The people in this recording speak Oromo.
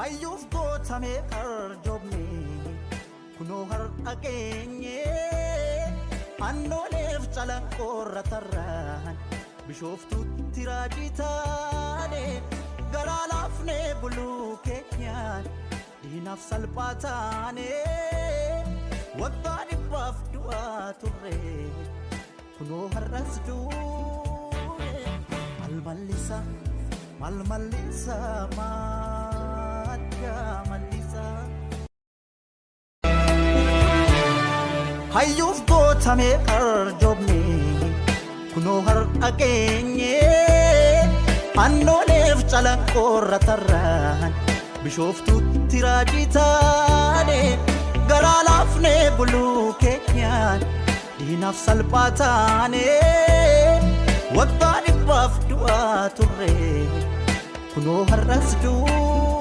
Hayyuuf gootamee arjoomne kunoo har'a geenye. Annooleef calanqoorra tarraan Bishooftuutti raajii taane, garaa laafnee buluu keenyaan diinaaf salphaa taane. Waggaa dhibbaaf du'aa turre, kunoo har'as duune. Maal mallisa, maal mallisa, madda mallisa. Hayyuuf gootamee arjoomne kunoo har'a geenye. Annooleef calanqoorra tarraan Bishooftuutti raajii taane, garaa laafnee buluu keenyaan diinaaf salphaa taane. Waggaa dhibbaaf du'aa turre, kunoo har'as duune.